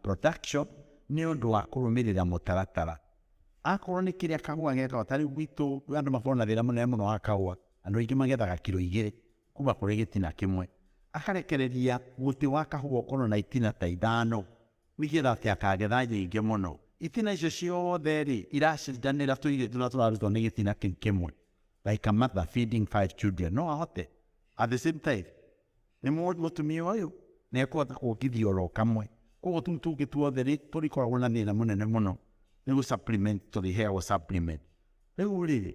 production nĩ ũndũ wa kũrũmĩrĩra mũtaratara. Akorwo nĩ kĩrĩa kahũa gekaga, ta rĩu gwitũ andũ makoragwo na thĩna mũnene mũno wa kahũa, andũ aingĩ magethaga kiro 2 kuma kũrĩ gĩtina kĩmwe. Akarekereria mũtĩ wa kahũa ũkorwo na itina ta 5, nĩgetha atĩ akagetha nyingĩ mũno. Itina icio ciothe rĩ, iracindanĩra tũirio tũrĩa tũrarutwo nĩ gĩtina kĩu kĩmwe. Like a mother feeding 5 children. No ahote at the same time. Nĩ mũtumia ũyũ nĩ ekũhota kuongithia oro kamwe. Koguo tũu tũngĩ tuothe rĩ, tũrikoragwo na thĩna mũnene mũno. Nĩ gũ supplement, tũrĩheagwo supplement. Rĩu rĩ,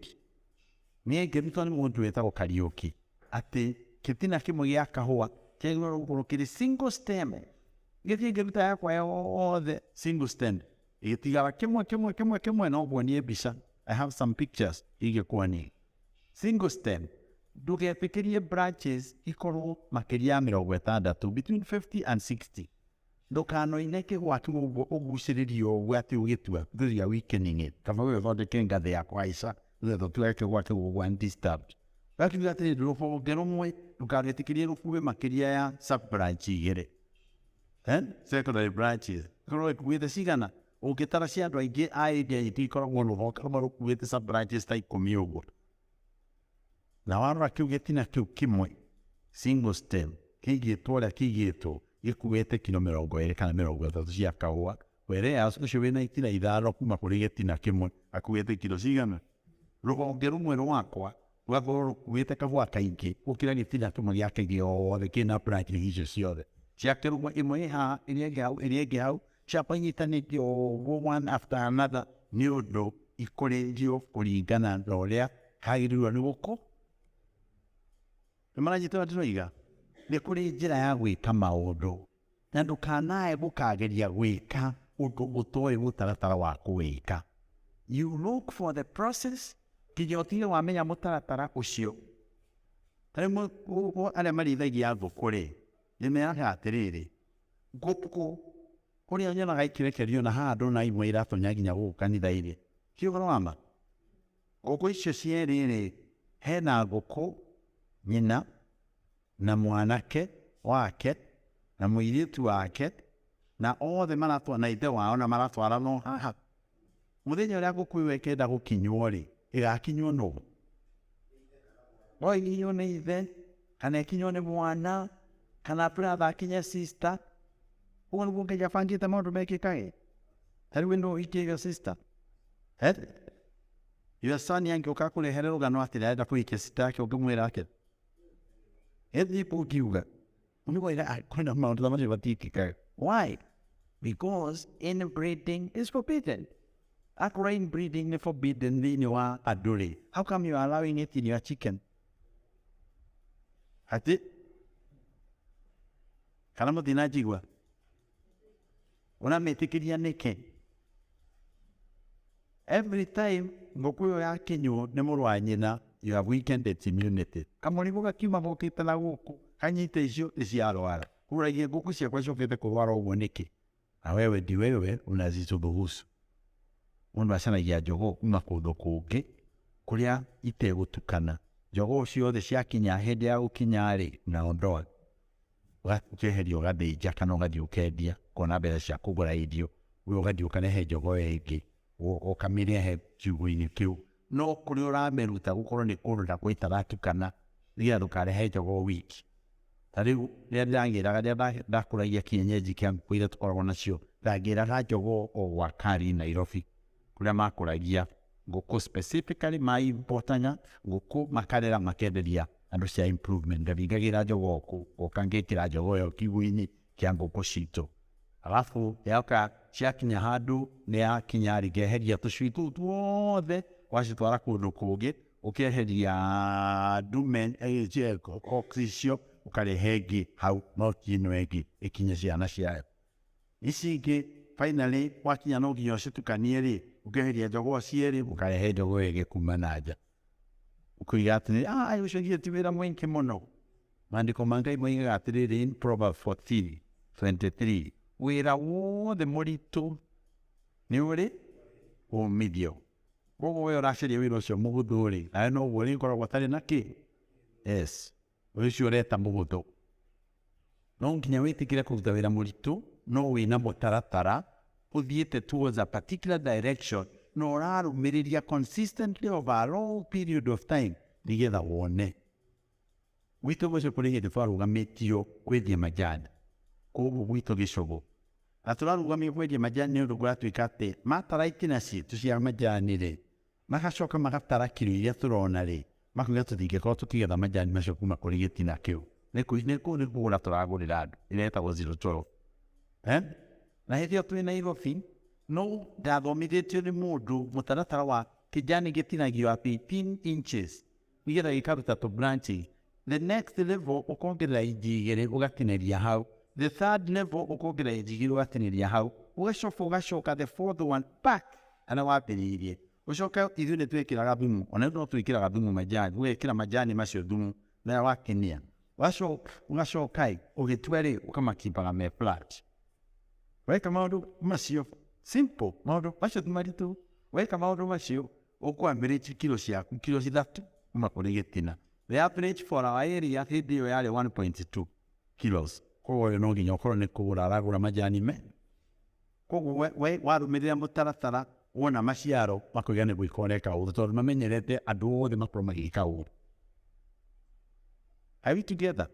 niĩ ngĩrutwo nĩ mũndũ wĩtagwo Kariũki atĩ gĩtina kĩmwe gĩa kahũa kĩagĩrĩirwo gũkorwo kĩrĩ single stem. Ngĩthiĩ ngĩruta yakwa yothe single stem, ĩgĩtigara kĩmwe kĩmwe kĩmwe kĩmwe, no nguonie mbica. I have some pictures ingĩkuonia. Single stem, ndũgetĩkĩrie branches ikorwo makĩria ya 60, between 50 and 60. Ndũkanoine kĩgwa kĩu ũguo ũgucĩrĩrie ũguo atĩ ũgĩtua, because you are weakening it. Kaba we ũthondeke ngathĩ ya kũhaica, nĩgetha ũtuage kĩgwa kĩu ũguo undisturbed. Gakiuga atĩrĩ, rũhonge rũmwe ndũkaretĩkĩrie rũkue makĩria ya sub branch 2. Secondary branches. Ikorwo ĩkuĩte cigana? Ũngĩtara cia andũ aingĩ a area itũ ikoragwo rũhonge rũmwe rũkuĩte sub branches ta 10 ũguo. Na warora kĩu gĩtina kĩu kĩmwe single stem kĩigĩtwo ũrĩa kĩigĩtwo gĩkuĩte kiro 20 kana 30 cia kahũa, whereas ũcio wĩna itina 5 kuma kũrĩ gĩtina kĩmwe akuĩte kiro cigana? Rũhonge rũmwe rwakwa rũgakorwo rũkuĩte kahũa kaingĩ gũkĩra gĩtina kĩmwe gĩake gĩothe kĩna branch icio ciothe. Ciake rũmwe ĩmwe ĩ haha, ĩrĩa ĩngĩ hau, ĩrĩa ĩngĩ hau, ciakwa inyitanĩtio ũguo one after another nĩ ũndũ ikũrĩtio kũringana na ũrĩa hagĩrĩirwo nĩ gũkũ. Nĩ maranyita ũrĩa ndĩroiga? Nĩ kũrĩ njĩra ya gwĩka maũndũ na ndũkanae gũkageria gwĩka ũndũ ũtoĩ mũtaratara wa kũwĩka. You look for the process nginya ũtige wamenya mũtaratara ũcio. Ta rĩu arĩa marĩithagia ngũkũ rĩ, nĩmeraga atĩrĩrĩ, ngũkũ ũrĩa nyonaga ikĩrekerio na haha ndona imwe iratonya nginya gũkũ kanitha-inĩ. Ti ũhoro wa ma? Ngũkũ icio cierĩ rĩ, hena ngũkũ nyina na mwanake wake na mũirĩtu wake na othe maratwara na ithe wao na maratwara no haha. Mũthenya ũrĩa ngũkũ ĩyo ĩkenda gũkinywo rĩ, ĩgakinywo nũ? No ĩkinywo nĩ ithe, kana ĩkinywo nĩ mwana, kana brother akinye sister. Ũguo nĩguo Ngai abangĩte maũndũ mekĩkage. Ta rĩu no ũhikie your sister. Your son angĩũka akũrehere rũgano atĩ arenda kũhikia sister yake, ũngĩmwĩra atĩa? Ĩthiĩ ũngiuga. Ũngiuga kwĩna maũndũ ta macio matiĩkĩkaga. Why? Because inbreeding is forbidden. Akorwo inbreeding nĩ forbidden thĩinĩ wa andũ rĩ, how come you are allowing it in your chicken? Atĩ? Kana mũtinanjigua? Ũramĩtĩkĩria nĩkĩ? Every time ngũkũ ĩyo yakinywo nĩ mũrũ wa nyina, you have weakened its immunity. Kamũrimũ gakiuma gokĩte na gũkũ, kanyite icio nĩciarwara. Ũragia ngũkũ ciakwa ciokĩte kũrwara ũguo nĩkĩ? Na wewe ndi wewe unaziruhusu. Mũndũ acaragia njogoo kuma kũndũ kũngĩ kũrĩa itegũtukana. Njogoo ciothe ciakinya hĩndĩ ya gũkinya rĩ, unaondoa. Ũkeheria ũgathĩnja kana ũgathiĩ ũkendia, ũkona mbeca cia kũgũra irio, we ũgathiĩ ũkarehe njogoo ĩngĩ, ũkamĩrehe kiugũ-inĩ kĩu. No kũrĩa ũramĩruta gũkorwo nĩ kũndũ ta kwĩ itaratukana, nĩgetha ndũkarehe njogoo wiki. Ta rĩu rĩrĩa ndĩragĩraga, rĩrĩa ndakũragia kienyeji kĩa ngũkũ iria tũkoragwo nacio, ndagĩraga njogoo o gwa Kari Nairobi, kũrĩa makũragia ngũkũ specifically ma-importaga ngũkũ makarera makenderia andũ cia improvement. Ngathiĩ ngagĩra njogoo kũu, ngoka ngekĩra njogoo ĩyo kiugũ-inĩ kĩa ngũkũ citũ. Alafu yoka ciakinya handũ nĩ yakinya rĩ, ngeheria tũcui tũu tuothe, wacitwara kũndũ kũngĩ, ũkeheria ndume cocks icio, ũkarehe ĩngĩ hau, no ti ĩno ĩngĩ ĩkinye ciana ciayo. Ici ingĩ finally wakinya no nginya ũcitukanie rĩ, ũkeheria njogoo cierĩ, ũkarehe njogoo ĩngĩ kuma na nja. Ũkoiga atĩrĩrĩ, ũcio githĩ ti wĩra mũingĩ mũno. Maandĩko ma Ngai moigaga atĩrĩrĩ in Proverbs 14:23, wĩra wothe mũritũ nĩ ũrĩ umithio. Koguo we ũracaria wĩra ũcio mũhũthũ rĩ, nawe noguo ũrĩkoragwo ũtarĩ na kĩ? Yes, ũcio ũreta mũhũthũ. No nginya wĩtĩkĩre kũruta wĩra mũritũ No wĩna mũtaratara ũthiĩte towards a particular direction na ũrarũmĩrĩria consistently over a long period of time nĩgetha wone. Gwitũ mũciĩ kũrĩ hĩndĩ twarũgamĩtio kwendia majani kũu gwitũ gĩcũgũ, na tũrarũgamio kwendia majani nĩ ũndũ kũratuĩka atĩ matara itina citũ cia majani rĩ, magacoka magatara kiro iria tũrona rĩ, makauga tũtingĩkorwo tũkĩgetha majani macio kuma kũrĩ gĩtina kĩu, nĩ kũgũra tũragũrĩra andũ ĩrĩa ĩtagwo 012. Na hĩndĩ ĩyo twĩ Nairobi, no ndathomithĩtio nĩ mũndũ mũtaratara wa kĩjani gĩtinagio at 18 inches nĩgetha gĩkaruta tũ branches. The next level ũkongerera inji igĩrĩ ũgatinĩria hau. The third level ũkongerera inji igĩrĩ ũgatinĩria hau. Ũgacoka ũgacoka the fourth one back harĩa wambĩrĩirie. Ũcoke ithuĩ nĩ twĩkĩraga thumu, ona rĩu no twĩkĩraga thumu majani, ũgekĩra majani macio thumu rĩrĩa wakinia. Ũgacoka ũgacoka ĩ ũgĩtua rĩ ũkamakibaga me flat. Weka maũndũ macio simple, maũndũ macio ti maritũ. Weka maũndũ macio ũkwambĩrĩtie kiro ciaku kiro 3 kuma kũrĩ gĩtina. The average for our area hĩndĩ ĩyo yarĩ 1.2 kilos. Koguo ũyũ no nginya ũkorwo nĩ kũgũra aragũra majani me. Koguo we warũmĩrĩra mũtaratara wona maciaro makoiga nĩ gwĩka ũreka ũru tondũ mamenyerete andũ othe makorwo magĩka ũru. Are we together?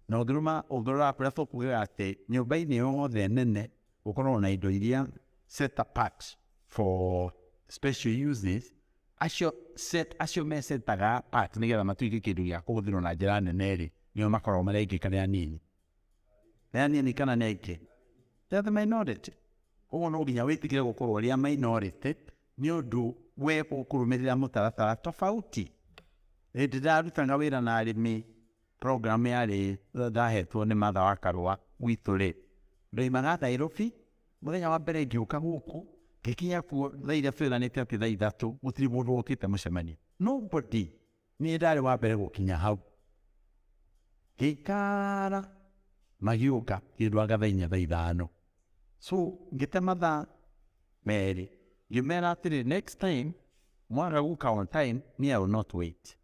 Na ũngĩrũma ũngĩrora kũrĩa tũkugaga atĩ nyũmba-inĩ yothe nene gũkoragwo na indo iria set apart for special uses, acio set acio mesetaga apart nĩgetha matuĩke kĩndũ gĩa kũhũthĩrwo na njĩra nene rĩ, nĩo makoragwo marĩ aingĩ kana anini. Nĩ anini kana nĩ aingĩ? They are the minority. Koguo no nginya wĩtĩkĩre gũkorwo ũrĩ a minority nĩ ũndũ we ũkũrũmĩrĩra mũtaratara tofauti. Hĩndĩ ndarutaga wĩra na arĩmi, program yarĩ ndahetwo nĩ Martha wa Karũa gwitũ rĩ, ndoimaga Nairobi, mũthenya wa mbere ngĩũka gũkũ, ngĩkinya kuo thaa iria twĩranĩte atĩ thaa 3 gũtirĩ mũndũ wokĩte mũcemanio. Nobody. Niĩ ndarĩ wa mbere gũkinya hau. Ngĩikara magĩũka kĩndũ anga thaa 4 thaa 5. So ngĩte mathaa 2 ngĩmera atĩrĩ, next time mwaga gũka on time, me I will not wait.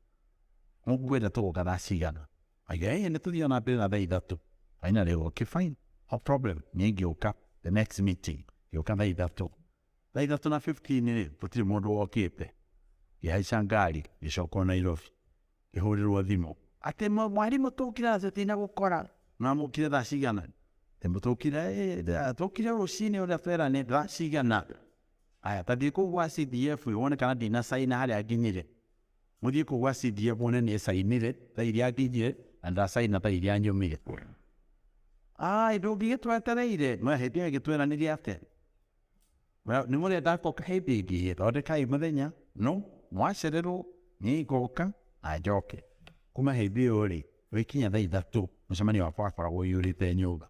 Mũkwenda tũgũka thaa cigana? Maiga, ĩĩ nĩ tũthiĩ na mbere na thaa 3. Finally, okay fine, no problem. Niĩ ngĩũka the next meeting, ngĩũka thaa 3. Thaa 3:15 rĩ, gũtirĩ mũndũ wokĩte. Ngĩhaica ngari, ngĩcoka Nairobi. Ngĩhũrĩrwo thimũ atĩ mwarimũ tũkire tũtina gũkora. Na mũkire thaa cigana? Tũkire tũkire rũcinĩ ũrĩa tweranĩte thaa cigana? Aya, ta thiĩ kũu gwa CDF wone kana ndina saina harĩa nginyire. Mũthiĩ kũu gwa CDF wone nĩ sainire thaa iria nginyire na ndasaina thaa iria nyumire. Ai, ndũngĩgĩtwetereire. No hĩndĩ ĩyo ĩgĩtweranĩria atĩa? Nĩ mũrenda ngoka hĩndĩ ĩngĩ, thondekai mũthenya, no mwacererwo niĩ ngoka na njoke. Kuma hĩndĩ ĩyo rĩ, gwĩkinya thaa 3 mũcemanio wakwa wakoragwo ũiyũrĩte nyũmba.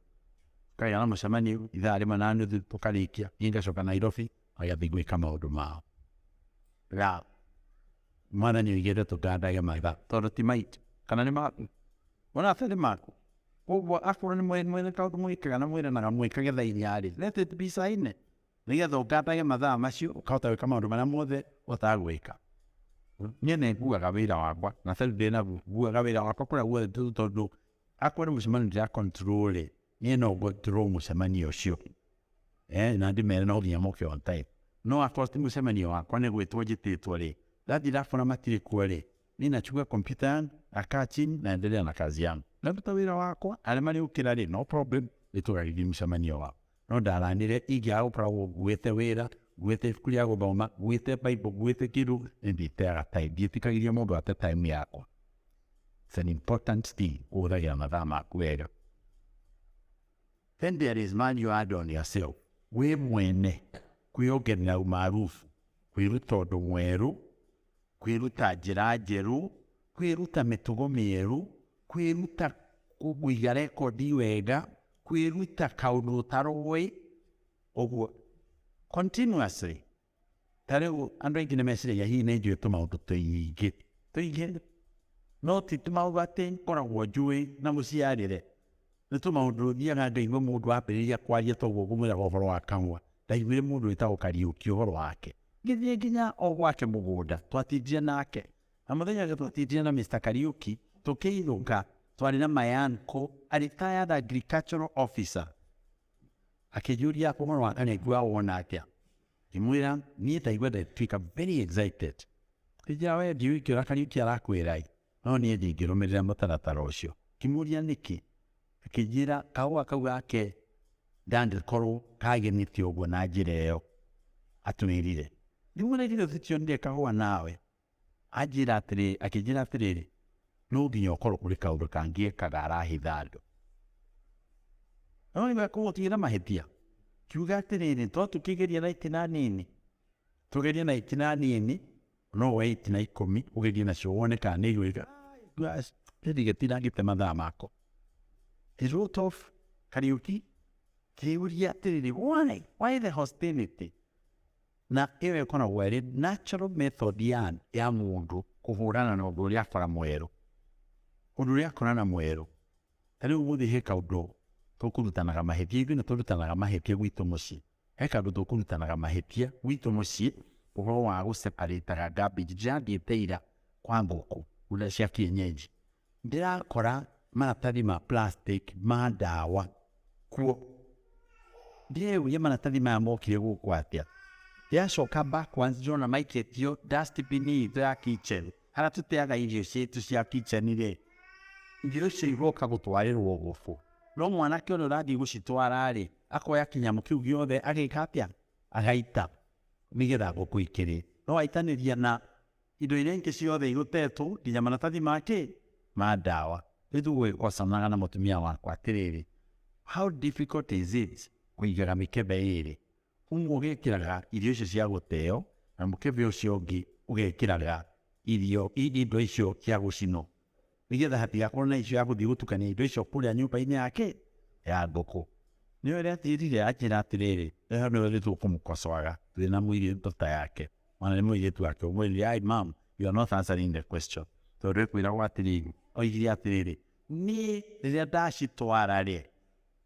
Tũkagĩa na mũcemanio ithaa 1.30 tũkarĩkia, niĩ ngacoka Nairobi magathiĩ gwĩka maũndũ mao. Ra Mwathani oigĩte tũkandage mathaa tondũ ti maitũ kana nĩ maku, wona atĩ nĩ maku. Koguo akorwo nĩ mwene kaũndũ mwĩkaga na mwĩranaga mwĩkage thaa 4 rĩ, let it be saa 4 nĩgetha ũkandage mathaa macio ũkahota gwĩka maũndũ marĩa mothe ũhotaga gwĩka. Niĩ nĩ nguaga wĩra wakwa na tarĩu ndĩ naguo, nguaga wĩra wakwa kũrĩa guothe tondũ akorwo nĩ mũcemanio ndĩra control rĩ, niĩ no control mũcemanio ũcio. Na ndĩmere no nginya moke on time. No akorwo ti mũcemanio wakwa nĩ gwĩtwo njĩtĩtwo rĩ, ndathiĩ ndakora matirĩ kuo rĩ, niĩ nachukua kompyuta yangu, nakaa chini naendelea na kazi yangu. Ndaruta wĩra wakwa, arĩa marĩũkĩra rĩ, no problem, nĩ tũgagĩthiĩ mũcemanio wao. No ndaranire ingĩaga gũkoragwo nguĩte wĩra, nguĩte ibuku rĩa gũthoma, nguĩte Bible, nguĩte kĩndũ, nĩ ndĩteaga time. Ndiĩtĩkagĩria mũndũ ate time yakwa. It's an important thing kũhũthagĩra mathaa maku wega. Then there is value add on yourself. Wĩ mwene kwĩongerera umaarufu, kwĩruta ũndũ mwerũ, kwĩruta njĩra njerũ, kwĩruta mĩtugo mĩerũ, kwĩruta kũiga rekondi wega, kwĩruta kaũndũ ũtaroĩ, ũguo continuously. Ta rĩu andũ aingĩ nĩ meciragia hihi nĩ njũĩ tũmaũndũ tũingĩ tũingĩ, no ti tũmaũndũ atĩ ngoragwo njũĩ na mũciarĩre. Nĩ tũmaũndũ thiaga ngaigua mũndũ ambĩrĩria kwaria toguo ngũmwĩraga ũhoro wa kanua. Ndaiguire mũndũ wĩtagwo Kariũki ũhoro wake. Ngĩthiĩ nginya o gwake mũgũnda, twatindire nake. Na mũthenya ũcio twatindire na Mr. Kariũki, tũkĩinũka, twarĩ na my uncle, a retired agricultural officer. Akĩnjũria ũhoro wa Kariuki wawona atĩa. Ngĩmwĩra niĩ ndaigua ndatuĩka very excited. Akĩnjĩra we ndiũĩ kĩũria Kariuki arakwĩra ĩ, no niĩ ndingĩrũmĩrĩra mũtaratara ũcio. Ngĩmũria nĩkĩ. Akĩnjĩra kahũa kau gake ndangĩkorwo kagĩrĩte ũguo na njĩra ĩyo atwĩrire. Ngĩmwĩra ithuĩ tũtionire kahũa nawe. Anjĩra atĩrĩrĩ, akĩnjĩra atĩrĩrĩ, no nginya ũkorwo kũrĩ kaũndũ kangĩ ekaga arahitha andũ. No nĩ kũgũtigĩra mahĩtia. Kiuga atĩrĩrĩ, to tũkĩgeria na itina nini. Tũgerie na itina nini, no woe itina 10 ũgerie nacio wone kana nĩ igwĩka. Gĩtina ngĩte mathaa mako. He wrote off Kariuki. Kĩũria atĩrĩrĩ, why? Why the hostility? Na ĩyo ĩkoragwo ĩrĩ natural method ya mũndũ kũhũrana na ũndũ ũrĩa akora mwerũ. Ũndũ ũrĩa akora na mwerũ. Ta rĩu ũmũthĩ he kaũndũ tũkũrutanaga mahĩtia, ithuĩ nĩ tũrutanaga mahĩtia gwitũ mũciĩ. He kaũndũ tũkũrutanaga mahĩtia gwitũ mũciĩ ũhoro wa gũseparataga garbage. Ndĩrathiĩte ira kwa ngũkũ ũrĩa cia kienyeji. Ndĩrakora maratathi ma plastic ma ndawa kuo. Ndĩreyũria maratathi maya mokire gũkũ atĩa. Ndĩracoka backwards ndĩrona maikĩtio dustbin itũ ya kitchen harĩa tũteaga irio citũ cia kitchen rĩ, irio icio igoka gũtwarĩrwo gũkũ. No mwanake ũrĩa ũrathiĩ gũcitwara rĩ, akoya kĩnyamũ kĩu gĩothe agĩka atĩa? Agaita nĩgetha ngũkũ ikĩrĩe. No aitanĩria na indo iria ingĩ ciothe igũtetwo nginya maratathi ma kĩ? Ma ndawa. Rĩu tũgũgĩkosanaga na mũtumia wakwa atĩrĩrĩ, how difficult is it kũigaga mĩkebe ĩrĩ? Ũmwe ũgekĩraga irio icio cia gũteo na mũkebe ũcio ũngĩ ũgekĩraga irio indo icio cia gũcinwo nĩgetha hatigakorwo na icio ya gũthiĩ gũtukania indo icio kũrĩa nyũmba-inĩ yake ya ngũkũ. Nĩ ũrĩa atirire anjĩra atĩrĩrĩ, ĩyo nĩyo rĩu tũkũmũkocoaga twĩ na mũirĩtu ta yake. Mwana nĩ mũirĩtu wake ũmwĩrire, ai mom, you are not answering the question. Tondũ ekwĩragwo atĩrĩrĩ, oigire atĩrĩrĩ, niĩ rĩrĩa ndacitwara rĩ,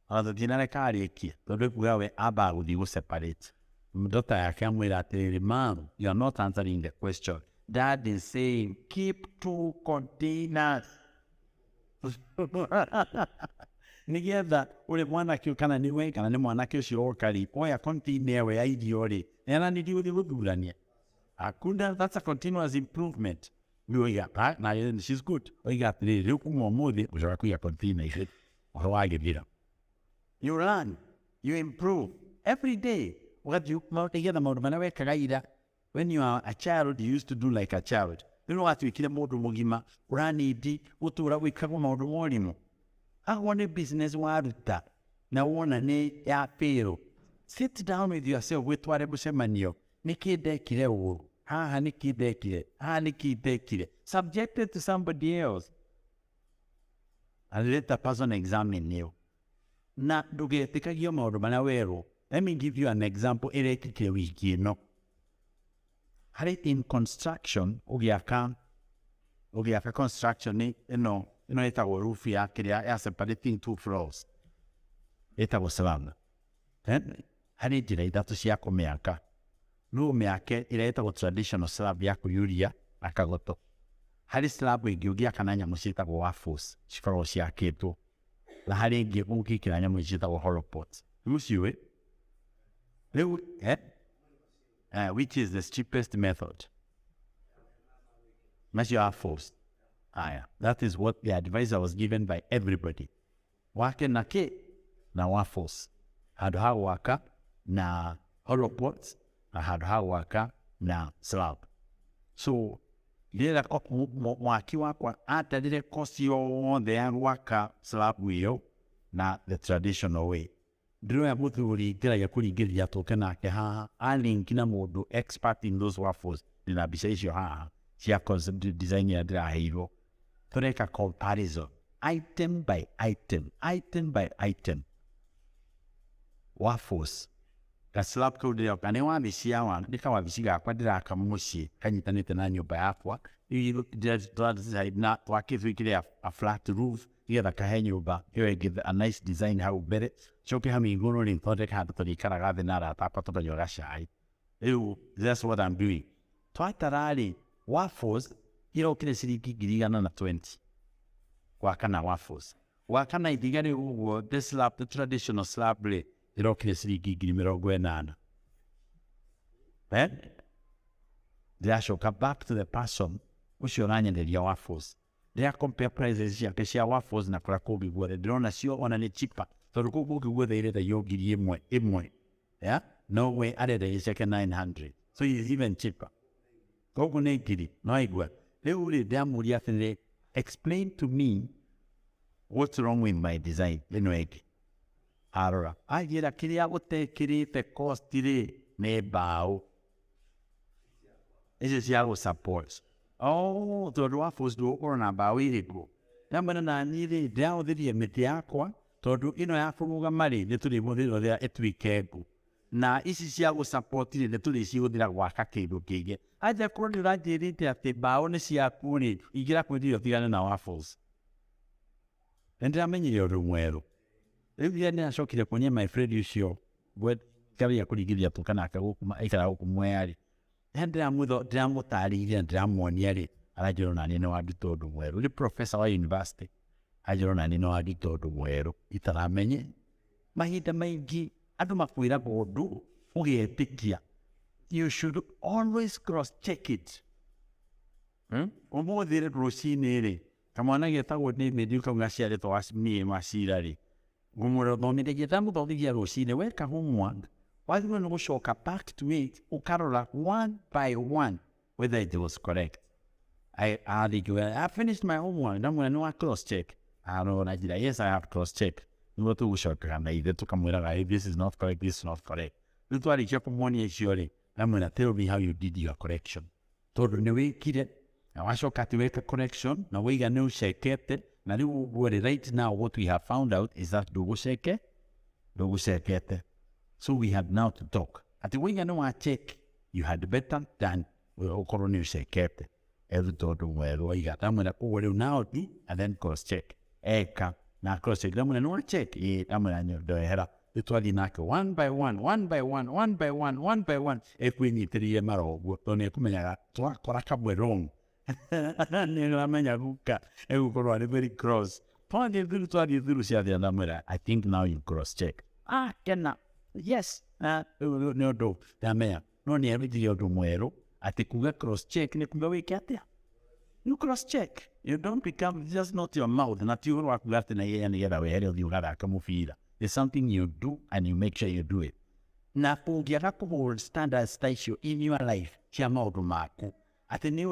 ona tũtinareka arĩkie tondũ ekuga we ambaga gũthiĩ gũ separate. Daughter yake amwĩra atĩrĩrĩ, mom, you are not answering the question. Dad is saying keep 2 containers. Nĩgetha ũrĩ mwanake kana nĩ we kana nĩ mwanake ũcio woka rĩ, oya container ĩyo ya irio rĩ, nĩaranĩria gũthiĩ gũthurania. Hakuna, that's a continuous improvement. Rĩu oiga, na she's good. Oiga atĩrĩrĩ, rĩu kuma ũmũthĩ ũcoka kũiga container igĩrĩ. Ũhoro wagĩthira. You learn, you improve every day. Ũgathiĩ nĩgetha maũndũ marĩa wekaga ira. When you are a child, you used to do like a child. Rĩu watuĩkire mũndũ mũgima, ũranindi gũtũra gwĩkagwo maũndũ ma ũrimũ. Akorwo nĩ business waruta na wona nĩ ya fail, sit down with yourself, wĩtware mũcemanio. Nĩkĩ ndekire ũũ? Haha nĩkĩ ndekire? Haha nĩkĩ ndekire? Subjected to somebody else. And let the person examine you. Na ndũgetĩkagio maũndũ marĩa werwo. Let me give you an example ĩrekĩkire wiki ĩno. Harĩ in construction, ũgĩaka construction ĩno ĩtagwo roof ya kĩrĩa ya separating 2 floors. Ĩtagwo slab. Harĩ njĩra ithatũ cia kũmĩaka. No ũmĩake ĩrĩa ĩtagwo traditional slab ya kũiyũria na kagoto. Harĩ slab ĩngĩ ũngĩaka na nyamũ ciĩtagwo waffles, cikoragwo ciakĩtwo. Na harĩ ĩngĩ ũngĩkĩra nyamũ ciĩtagwo hollow pots. Nĩmũciũĩ? Rĩu, which is the cheapest method? Macio waffles. Aya, that is what the advice I was given by everybody. Wake na kĩ? Na waffles. Handũ ha gwaka na hollow pots na handũ ha gwaka na slab. So, rĩrĩa mwaki wakwa atarire cost yothe ya gwaka slab ĩyo na the traditional way. Ndĩroya mũthuri ngeragia kũringĩrĩria tũke nake haha, alink na mũndũ expert in those waffles. Ndĩna mbica icio haha cia concept design ĩrĩa ndĩraheirwo. Tũreka comparison item by item, item by item. Waffles. Ga slab kau ndĩroka nĩ wabici ya wa, nĩ kawabici gakwa ndĩraka mũciĩ kanyitanĩte na nyũmba yakwa. Na twakĩtwo ĩkĩrĩ a flat roof nĩgetha kahe nyũmba ĩyo ĩngĩ a nice design hau mbere. Coke hau igũrũ rĩ, thondeke handũ tũrĩikaraga thĩ na arata akwa tũkanyua gacai. Rĩu that's what I'm doing. Twatara rĩ, waffles irokire ciringi ngiri igana na 20. Gwaka na waffles. Gwaka na ihiga rĩu ũguo, the slab, the traditional slab rĩ, Ĩrokire ciringi 80,000. Eh? Ndĩracoka back to the person ũcio ũranyenderia waffles. Ndĩra compare prices ciake cia waffles na kũrĩa kũngĩ guothe, ndĩrona cio ona nĩ cheaper, tondũ kũu kũngĩ guothe irendagio 1000 ĩmwe, yeah? No we arendagia ciake 900, so he is even cheaper. Koguo nĩ ngiri no aigua. Rĩu rĩ, ndĩramũria atĩrĩrĩ, "Explain to me what's wrong with my design ĩno ĩngĩ." Arora, anjĩra kĩrĩa ũtekĩrĩte cost rĩ nĩ mbaũ icio cia gũ support. Oh, tondũ waffles ndũgũkorwo na mbaũ irĩkũ? Ndamwĩra naniĩ rĩ, ndĩrahũthĩrire mĩtĩ yakwa, tondũ ĩno ya kũrũgama rĩ, nĩ tũrĩmũhũthĩra ĩtuĩke ngũ, na ici cia gũ support rĩ, nĩ tũrĩcihũthĩra gwaka kĩndũ kĩngĩ. Anja korwo nĩ ũranjĩrĩte atĩ mbaũ nĩ ciaku rĩ, ingĩra kwĩrire ũtigane na waffles. Nĩ ndĩramenyire ũndũ mwerũ. Rĩu rĩrĩa ndĩracokire kuonia my friend ũcio ngambia kũringithia tũka nake gũkũ, aikaraga gũkũ Mwea rĩ, rĩrĩa ndĩramũtarĩirie na ndĩramuonia rĩ, aranjĩra onaniĩ nĩ wanduta ũndũ mwerũ. Nĩ professor wa university, anjĩra onaniĩ nĩ wanduta ũndũ mwerũ itaramenye. Mahinda maingĩ andũ makwĩraga ũndũ ũgetĩkia. You should always cross check it. Ũmũthĩ rũcinĩ rĩ, kamwana getagwo David kau gaciarĩtwo niĩ Wacira rĩ, ngũmũthomithagia, ndamũthomithia rũcinĩ, weka homework wagĩrĩirwo nĩ gũcoka back to it, ũkarora one by one whether it was correct. I finished my homework. Ndamwĩra, "Nĩ wa cross check?" Arora, njĩra, "Yes, I have cross check." Nĩguo tũgũcokaga na ithe tũkamwĩraga, "Hey, this is not correct, this is not correct." Rĩu twarĩkia kũmuonia icio rĩ, ndamwĩra, "Tell me how you did your correction, tondũ nĩ wĩkire na wacoka atĩ weka correction na waiga nĩ ũcekete, na rĩu ũguo rĩ, right now what we have found out is that ndũgũcekete. So we have now to talk atĩ waiga nĩ wa check, you had better than ũkorwo nĩ ũcekete." Eruta ũndũ mwerũ waiga. Ndamwĩra, "Koguo rĩu now do and then cross check." Eka na cross check. Ndamwĩra, "Nĩ wa check?" "Ĩĩ." Ndamwĩra, "Ndoehera." Rĩu twathiĩ nake one by one, one by one, one by one, one by one, ekwĩnyitĩrĩire mara ũguo, tondũ nĩ ekũmenyaga twakora kamwe wrong, nĩ ũramenya guka egũkorwo arĩ very cross. Twathiĩ through ciathira, ndamwĩra, "I think now you cross check." Ah, kena, "Yes." Ah, rĩu nĩ ũndũ ndamenya no nĩ erutire ũndũ mwerũ atĩ kuga cross check nĩ kuga wĩke atĩa? You cross check. You don't become just not your mouth, na ti ũhoro wa kuga atĩ na ihenya nĩgetha wehere ũthiĩ ũgathake mũbira. It's something you do and you make sure you do it. Na ũngĩaga kũ hold standards ta icio in your life cia maũndũ maku, atĩ nĩ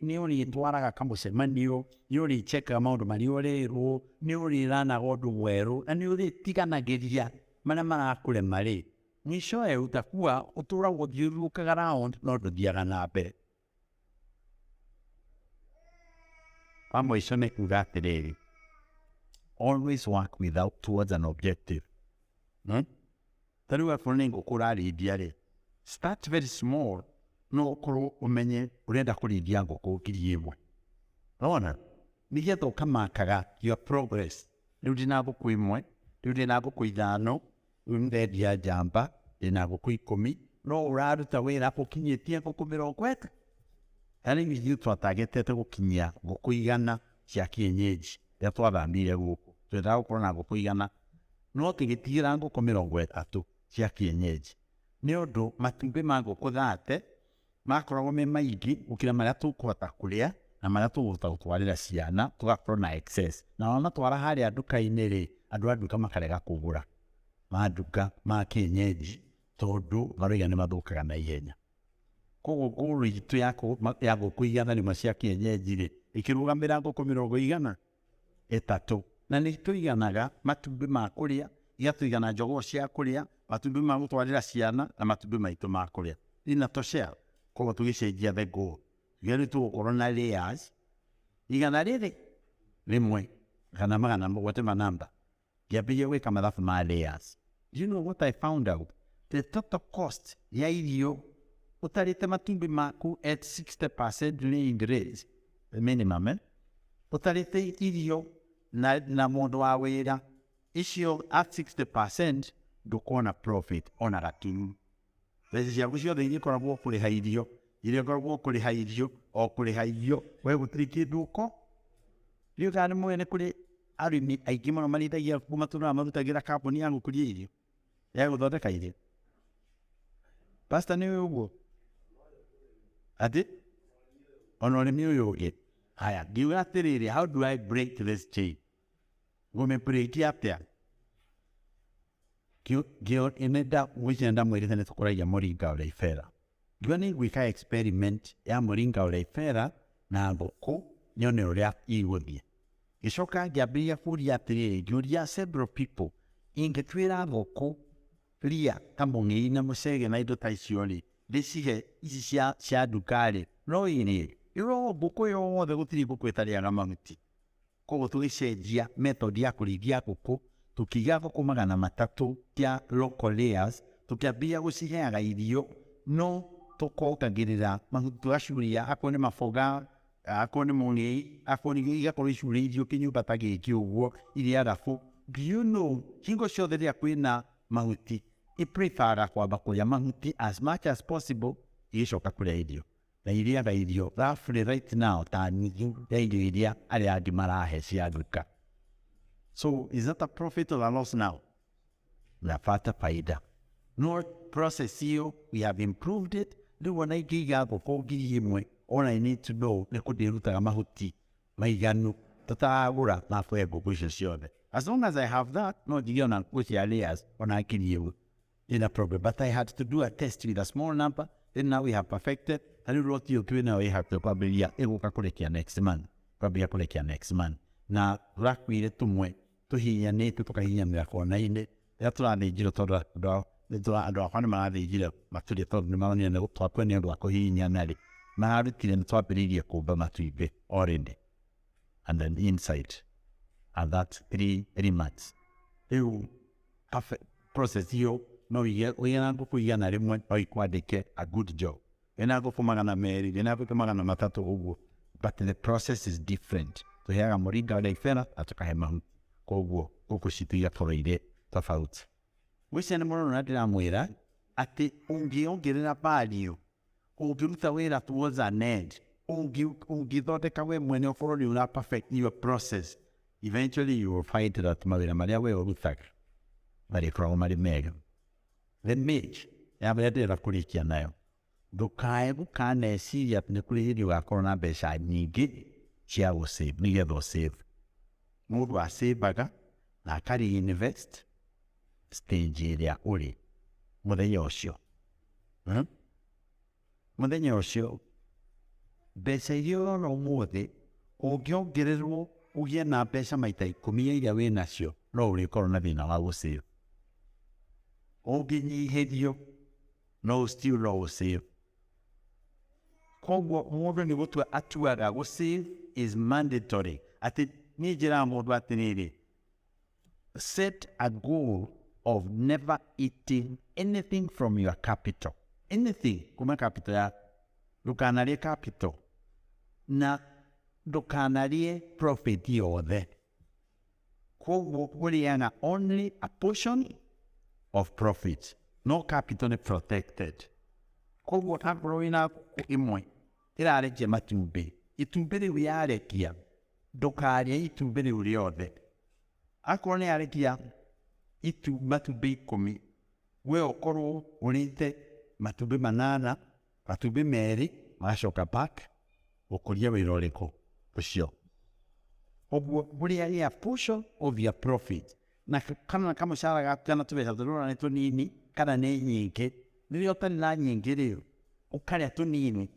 ũrĩtwaraga kamũcemanio, nĩ ũrĩcheckaga maũndũ marĩa ũrerwo, nĩ ũrĩranaga ũndũ mwerũ, na nĩ ũrĩtiganagĩria marĩa marakũrema rĩ, mwishowe utakuwa ũtũragwo ũthiũrũrũkaga round no ndũthiaga na mbere. Wa mũico nĩ kuga atĩrĩrĩ, always work without towards an objective. Ta rĩu akorwo nĩ ngũkũ ũrarĩithia rĩ, start very small, no ũkorwo ũmenye ũrenda kũrĩithia ngũkũ 1000, nona nĩgetha ũkamakaga your progress. Rĩu ndĩna ngũkũ 1, rĩu ndĩna ngũkũ 5, rĩu nĩndendia njamba, ndĩna ngũkũ 10, no ũraruta wĩra ũkinyĩtie ngũkũ 30. Ta rĩu ithuĩ twatagetete gũkinyia ngũkũ 100 cia kienyeji rĩrĩa twathamire gũkũ, twendaga gũkorwo na ngũkũ 100, no tũgĩtigĩra ngũkũ 30 cia kienyeji, nĩ ũndũ matumbĩ ma ngũkũ 30 makoragwo me maingĩ gũkĩra marĩa tũkũhota kũrĩa na marĩa tũkũhota gũtwarĩra ciana, tũgakorwo na excess. Na wamatwara harĩa nduka-inĩ rĩ, andũ a nduka makarega kũgũra ma nduka ma kienyeji, tondũ maroiga nĩ mathũkaga na ihenya. Koguo goal itũ ya ngũkũ 100 cia kienyeji rĩ, ĩkĩrũgamĩra ngũkũ 30, na nĩ tũiganaga matumbĩ ma kũrĩa, igatũigana njogoo cia kũrĩa, matumbĩ ma gũtwarĩra ciana na matumbĩ maitũ ma kũrĩa, inatoshea. Koguo tũgĩcenjia the goal, rĩu tũgũkorwo na layers 101 kana magana, whatever number. Ngĩambĩrĩria gwĩka mathabu ma layers. Do you know what I found out? The total cost ya irio ũtarĩte matumbĩ maku at 60% laying rate, the minimum, eh? Ũtarĩte irio na mũndũ wa wĩra icio at 60%, ndũkona profit ona gatururu. Mbeca ciaku ciothe iria ikoragwo kũrĩha irio, iria ikoragwo kũrĩha irio, o kũrĩha irio, we gũtirĩ kĩndũ ũko. Rĩu kana nĩ mũĩ nĩ kũrĩ arĩmi aingĩ mũno marĩithagia ngũkũ, matũraga marutagĩra kambuni ya gũkũria irio. Ya gũthondeka irio. Pastor, nĩ ũĩ ũguo atĩ ona ũrĩmi ũyũ ũngĩ. Haya, ngiuga atĩrĩrĩ, how do I break this chain? Ngũmĩ break atĩa? Ngwĩciria ndamwĩrĩte nĩ tũkũragia moringa oleifera. Ngiuga nĩ ngwĩka experiment ya moringa oleifera na ngũkũ, nyone ũrĩa igũthiĩ. Ngĩcoka ngĩambĩrĩria kũria atĩrĩrĩ, ngĩũria several people, ingĩtuĩra ngũkũ ria ta mũng'ei na mũcege na indo ta icio rĩ, ndĩcihe ici cia nduka rĩ, no ĩrĩe? Ĩro ngũkũ yothe, gũtirĩ ngũkũ ĩtarĩaga mahuti. Koguo tũgĩcenjia method ya kũrĩithia ngũkũ, tũkĩiga ngũkũ 300 cia local layers, tũkĩambĩrĩria gũciheaga irio, no tũkongagĩrĩra mahuti, tũgacuria akorwo nĩ maboga, akorwo nĩ mũng'ei, akorwo nĩ igakorwo icurĩirio kĩnyũmba ta gĩkĩ ũguo irĩaga kũ. Do you know, hingo ciothe rĩrĩa kwĩna mahuti, i preferaga kwamba kũrĩa mahuti as much as possible, igĩcoka kũrĩa irio. Na irĩaga irio roughly right now ta nuthu ya irio iria arĩa angĩ marahe cia nduka. So is that a profit or a loss now? Napata faida. No process ĩyo, we have improved it. Rĩu ona ingĩiga ngũkũ 1,000, all I need to know nĩ kũ ndĩrutaga mahuti maiganu tũtaragũra ma kũhe ngũkũ icio ciothe. As long as I have that, no njige ona ngũkũ cia layers ona 1,000 ina problem. But I had to do a test with a small number, then now we have perfected. Ta rĩu lot ĩyo twĩ nayo ĩ hakuhĩ kwambĩrĩria, ĩgũka kũrekia next month, kwambĩrĩria kũrekia next month. Na tũrakuire tũmwe tũhihinyanĩte, tũkahihinyanĩra kona-inĩ rĩrĩa tũrathĩnjire, tondũ andũ akwa nĩ marathĩnjire matũrĩa, tondũ nĩ maronire nĩ twakua nĩ ũndũ wa kũhihinyana rĩ, mararutire. Nĩ twambĩrĩirie kũmba matumbĩ already and then inside and that 3 months. Rĩu perfect process ĩyo, no ũige na ngũkũ 100, no ikwandĩke a good job. Wĩna ngũkũ 200, wĩna ngũkũ 300 ũguo, but the process is different. Tũheaga moringa oleifera na tũkahe mahuti, koguo ngũkũ citũ igakorwo irĩ tofauti. Ngwĩciria nĩ mũrona ndĩramwĩra atĩ ũngĩongerera value, ũngĩruta wĩra towards an end, ũngĩthondeka we mwene, ũkorwo nĩ ũra perfect your process, eventually you will find that mawĩra marĩa we ũrutaga marĩkoragwo marĩ mega. The mage ya marĩa ndĩrenda kũrĩkia nayo, ndũkae gũkaneciria atĩ nĩ kũrĩ hĩndĩ ũgakorwo na mbeca nyingĩ cia gũsave nĩgetha ũsave. Mũndũ acĩvaga na aka reinvest stage ĩrĩa ũrĩ mũthenya ũcio. Mũthenya ũcio mbeca iria ũrona ũmũthĩ, ũngĩongererwo ũgĩe na mbeca maita 10 ya iria wĩ nacio, no ũrĩkorwo na thĩna wa gũsave. Ũngĩnyihĩrio, no still no ũsave. Koguo mũndũ nĩ gũtua atuaga gũsave is mandatory. Atĩ niĩ njĩraga mũndũ atĩrĩrĩ, set a goal of never eating anything from your capital, anything kuma capital yaku. Ndũkanarĩe capital na ndũkanarĩe profit yothe. Koguo ũrĩaga only a portion of profit, no capital nĩ protected. Koguo akorwo wĩna ngũkũ ĩmwe ĩrarekia matumbĩ, itumbĩ rĩu yarekia, ndũkarĩe itumbĩ rĩu rĩothe. Akorwo nĩ yarekia matumbĩ 10, we ũkorwo ũrĩte matumbĩ 8, matumbĩ 2 magacoka back gũkũria wĩra ũrĩkũ ũcio. Ũguo ũrĩage a portion of your profit na kana kamũcara gaku kana tũbeca tũrĩa ũrona nĩ tũnini kana nĩ nyingĩ. Rĩrĩa ũtarĩ na nyingĩ rĩ, ũkarĩa tũnini.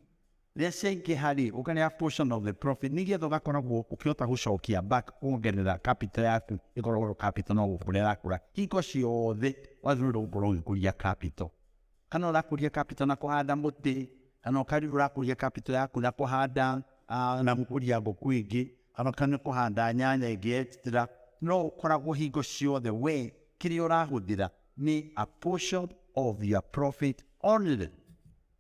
Rĩrĩa ciaingĩha rĩ, ũkarĩa portion of the profit, nĩgetha ũgakoragwo ũkĩhota gũcokia back, kuongerera capital yaku. Ĩkoragwo capital no gũkũra ĩrakũra hingo ciothe. Wagĩrĩirwo gũkorwo ũgĩkũria capital, kana ũrakũria capital na kũhanda mũtĩ, kana ũrakũria capital yaku na kũhanda na gũkũria ngũkũ ĩngĩ, kana kũhanda nyanya ĩngĩ extra. No ũkoragwo hingo ciothe we kĩrĩa ũrahũthĩra nĩ a portion of your profit only.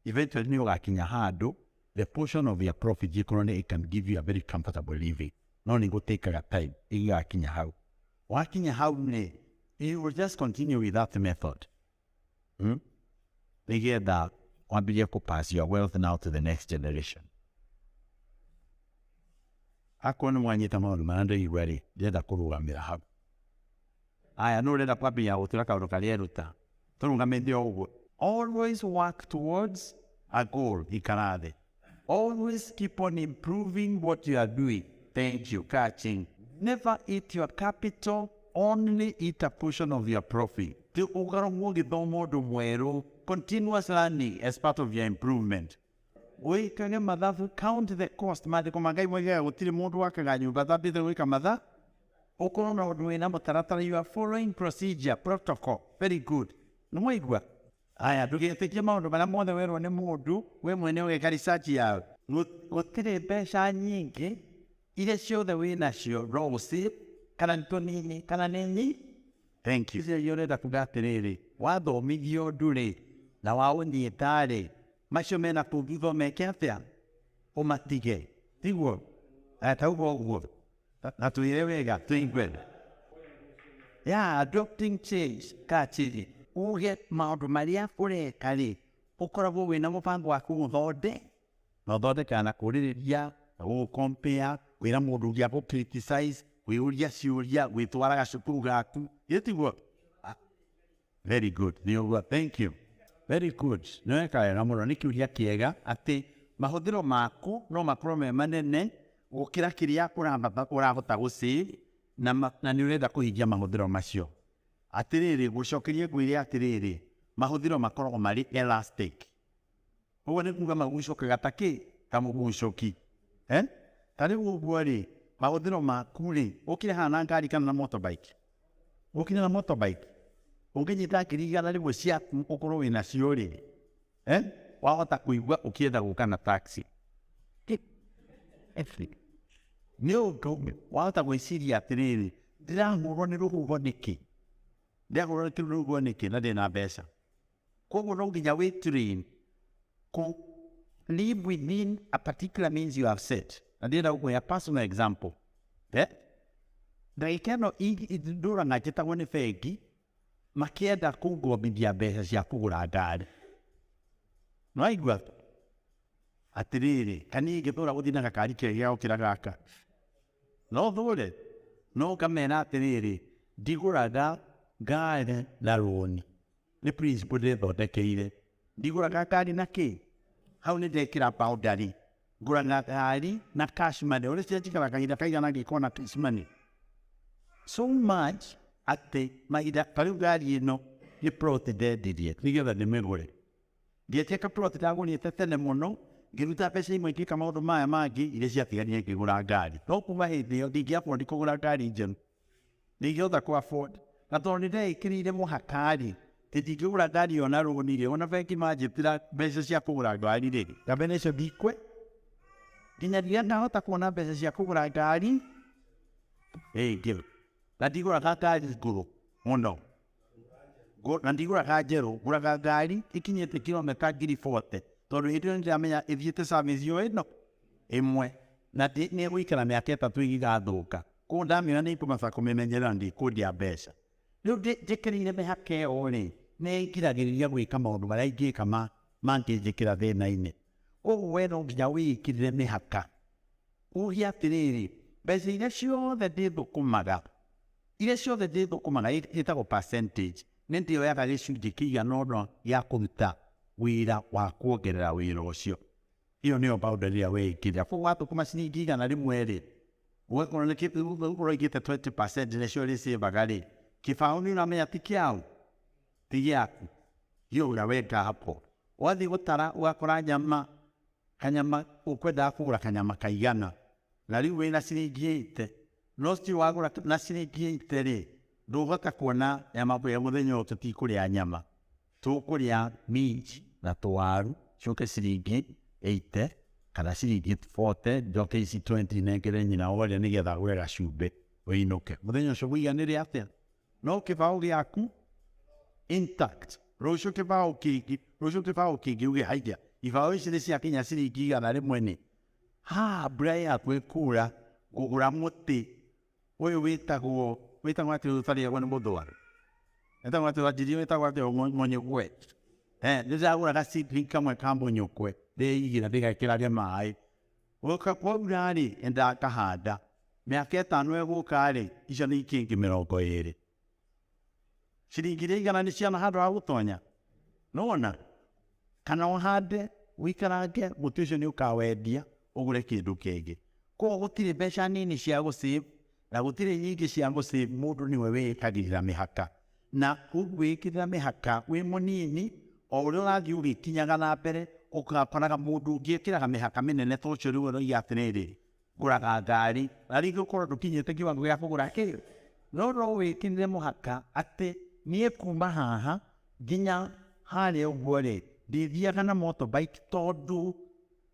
Eventually nĩ ũgakinya handũ the portion of your profit ĩkorwo nĩ it can give you a very comfortable living, no nĩ gũtĩkaga time ĩgĩgakinya hau. Wakinya hau nĩ you will just continue with that method, Nĩgetha wambĩrĩrie kũ pass your wealth now to the next generation. Akorwo nĩ mwanyita maũndũ marĩa ndĩraigua rĩ, ndĩrenda kũrũgamĩra hau. Aya, nũ ũrenda kwambĩrĩria gũtura kaũndũ karĩa eruta? Tũrũgamĩte o ũguo. Always work towards a goal. Ikara thĩ. Always keep on improving what you are doing. Thank you. Catching. Never eat your capital, only eat a portion of your profit. Ti ũkoragwo ũgĩthoma ũndũ mwerũ. Continuous learning as part of your improvement. Wĩkage mathabu, count the cost. Maandĩko ma Ngai moigaga gũtirĩ mũndũ wakaga nyũmba atambĩte gwĩka matha. Ũkorwo na ũndũ wĩna mũtaratara, you are following procedure, protocol. Very good. Nĩ mwaigua? Aya, ndũgetĩkie maũndũ marĩa mothe werwo nĩ mũndũ, we mwene ũgeka research yawe. Gũtirĩ mbeca nyingĩ, iria ciothe wĩ nacio no ũsave, kana nĩ tũnini, kana nĩ nyi. Thank you. Icio ũrenda kuga atĩrĩrĩ, wathomithio ũndũ rĩ, na waũnyita rĩ, macio mena kũu thutha meke atĩa? Ũmatige. Tiguo? Aya, tauga ũguo. Na twĩre wega, tũigue. Yeah, adopting change. Kaa chini. Uge maũndũ marĩa ũreka rĩ, ũkoragwo wĩna mũbango wa kũũthonde, na ũthondekaga na kũrĩrĩria, na gũgũ-compare, kwĩra mũndũ ũngĩ agũ criticize, kwĩyũria ciũria, gwĩtwara gacukuru gaku. Githĩ tiguo? Very good. Nĩ ũguo. Thank you. Very good. Nĩ weka wega mũno. Nĩ kĩũria kĩega atĩ mahũthĩro maku no makorwo me manene gũkĩra kĩrĩa ũrahota gũ-save na nĩ ũrenda kũhingia mahũthĩro macio. Atĩrĩrĩ, gũcokeria ngwĩre atĩrĩrĩ, mahũthĩro makoragwo marĩ elastic. Ũguo nĩ kuga magucũkaga ta kĩ? Ta mũgucũki. Eh? Ta rĩu ũguo rĩ, mahũthĩro maku rĩ, ũkire haha na ngari kana na motorbike? Ũkire na motorbike? Ũngĩnyita 100,000 ciaku ũkorwo wĩna cio rĩ, eh? Wahota kũigua ũkĩenda gũka na taxi. Nĩ ũndũ wahota gwĩciria atĩrĩrĩ, ndĩrahũrwo nĩ rũhuho nĩkĩ? Ndĩrahũrwo nĩ rũhuho nĩkĩ na ndĩna mbeca? Koguo no nginya wĩ train kũ live within a particular means you have set. Na ndĩrenda gũkũhe a personal example. Eh? Ndagĩka ĩno ndũraga njĩtagwo nĩ bengi makĩenda kũngombithia mbeca cia kũgũra ngari. Nĩwaigua? Atĩrĩrĩ, ka niĩ ingĩtũra gũthiĩ na gakari kega gũkĩra gaka? No thũre? No ngamera atĩrĩrĩ, ndigũraga ngari na rũni. Nĩ principle ndĩthondekeire. Ndigũraga ngari na kĩ? Hau nĩ ndekĩra boundary. Ngũraga ngari na cash money. Ũrĩa cianjikara kahinda kaigana ngĩkorwo na cash money. So much atĩ mahinda ta rĩu ngari ĩno nĩ plot ndendirie nĩgetha ndĩmĩgũre. Ngĩendia ka plot ndagũrĩte tene mũno, ngĩruta mbeca imwe ngĩka maũndũ maya mangĩ, iria ciatigarire ngĩgũra ngari. No kuma hĩndĩ ĩyo ndingĩ afford kũgũra ngari njerũ. Ndingĩhota kũ afford. Na tondũ nĩ ndeĩkĩrĩire mũhaka rĩ, atĩ ndingĩgũra ngari ĩyo na rũni rĩ, ona bengi manjĩtĩra mbeca cia kũgũra ngari rĩ, ngambĩra icio ndikwe. Nginya rĩrĩa ngahota kuona mbeca cia kũgũra ngari ĩngĩ. Na ndigũraga ngari ngũrũ mũno. Na ndigũraga njerũ, ngũraga ngari ĩkinyĩte kilomita 40,000 tondũ hĩndĩ ĩyo nĩndĩramenya ĩthiĩte service o ĩno ĩmwe na nĩ ĩgũikara mĩaka 3 ĩgĩgathũka. Koguo ndamĩoya nĩ ngũmata kũmĩmenyerera ndikũndia mbeca. Rĩu njĩkĩrĩire mĩhaka ĩyo rĩ, nĩ ĩngiragĩrĩria gwĩka maũndũ marĩa ingĩka mangĩnjĩkĩra thĩna-inĩ. Koguo we no nginya wĩĩkĩrĩre mĩhaka. Uge atĩrĩrĩ, mbeca iria ciothe ndĩthũkũmaga, iria ciothe ndĩthũkũmaga ĩtagwo percentage, nĩ ndĩoyaga gĩcunjĩ kĩigana ũna gĩa kũruta wĩra wa kuongerera wĩra ũcio. Ĩyo nĩyo boundary ĩrĩa weĩkĩrĩra. Koguo wathũkũma ciringi 100 rĩ, ũgakorwo nĩ ũgakorwo ũigĩte 20% nĩcio ũrĩcĩvaga rĩ, kĩbaũ nĩ ũramenya ti kĩaũ, ti gĩaku. Hiyo unaweka hapo. Wathiĩ gũtara ũgakora nyama, kanyama ũkwendaga kũgũra kanyama kaigana, na rĩu wĩna ciringi 80, no still wagũra na ciringi 80 rĩ, ndũhota kuona nyama kwĩra mũthenya ũyũ tũtikũrĩa nyama. Tũkũrĩa minji na tũwaru, coke ciringi 80 kana ciringi 40, njoke ici 20 nengere nyina ũrĩa nĩgetha agũre gacumbĩ ũinũke. Mũthenya ũcio mũiganĩre atĩa? No kĩbaũ gĩaku intact. Rũciũ kĩbaũ kĩngĩ, rũciũ kĩbaũ kĩngĩ uge haiya, ibaũ ici nĩ ciakinya ciringi 100 nĩ. Ha, mbura yaku ĩkura, ngũgũra mũtĩ ũyũ wĩtagwo, wĩtagwo atĩ ũtarĩagwo nĩ mũthũa. Wĩtagwo atĩ wanjirie wĩtagwo atĩ mũnyũkwe. Nĩ ndĩragũra ga seedling kamwe ka mũnyũkwe, ndĩigĩra ndĩgekĩrage maĩ. Gwoka kwaura rĩ, nĩ ndakahanda. Mĩaka 5 ĩgũka rĩ, icio nĩ ikĩngĩ 20. Ciringi iria igana nĩ ciana handũ ha gũtonya. Nĩwona? Kana ũhande, ũikarange, mũtĩ ũcio nĩ ũkawendia, ũgũre kĩndũ kĩngĩ. Koguo gũtirĩ mbeca nini cia gũ save, na gũtirĩ nyingĩ cia gũ save, mũndũ nĩwe wĩĩkagĩrĩra mĩhaka. Na wĩĩkĩrĩra mĩhaka wĩ mũnini, o ũrĩa ũrathiĩ ũgĩkinyaga na mbere, ũgakoraga mũndũ ũngĩ ekĩraga mĩhaka mĩnene ta ũcio rĩu ũroiga atĩrĩrĩ, ngũraga ngari, na rĩngĩ ũkorwo ndũkinyĩte kĩwango gĩa kũgũra kĩ, no no wĩkĩrĩre mũhaka atĩ niĩ kuma haha nginya harĩa ũguo rĩ, ndĩthiaga na motorbike tondũ